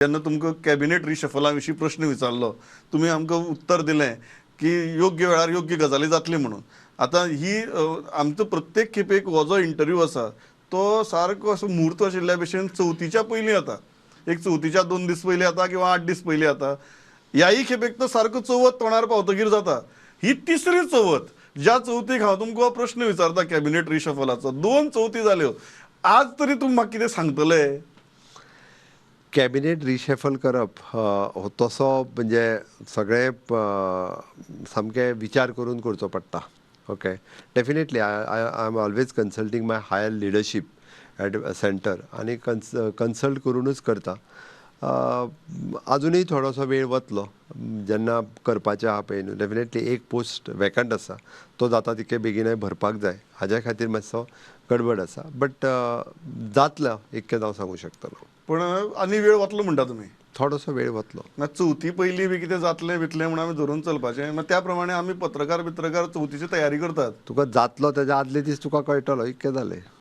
जेन्ना तुमकां कॅबिनेट रिशफला विशीं प्रश्न विचारलो, तुमी आमकां उत्तर दिलें की योग्य वेळार योग्य गजाली जातली म्हणून. आतां ही आमचो प्रत्येक खेपेक हो जो इंटरव्यू आसा तो सारको असो म्हूर्त आशिल्ल्या भशेन चवथीच्या पयलीं येता, एक चवथीच्या 2 दीस पयलीं येता किंवा 8 दीस पयलीं येता. ह्याय खेपेक तो सारको चवथ तोंडार पावतकीर जाता. ही तिसरी चवथ ज्या चवथीक हांव तुमकां प्रश्न विचारता कॅबिनेट रिशफलाचो. 2 चवथी जाल्यो, आज तरी तुमी म्हाका कितें सांगतले? कॅबिनेट रिशफल करप हो तसो म्हणजे सगळें सामकें विचार करून करचो पडटा. Okay, definitely I am always consulting my higher leadership at centre आनी कन्सल्ट करूनच करता. आजुनूय थोडोसो वेळ वतलो जेन्ना करपाचें आहा पळय न्हू. डेफिनेटली एक पोस्ट वेकंट आसा, तो जाता तितके बेगीनय भरपाक जाय, हाज्या खातीर मातसो गडबड आसा, बट जातलो इतकें हांव सांगूं शकतलो. पण आनी वेळ वतलो म्हणटा तुमी? थोडोसो वेळ वतलो. ना चवथी पयलीं बी कितें जातलें बितलें म्हणून आमी धरून चलपाचें, मागीर त्या प्रमाणे आमी पत्रकार बित्रकार चवथीची तयारी करतात. तुका जातलो तेज्या आदले दीस तुका कळटलो इतकें जालें.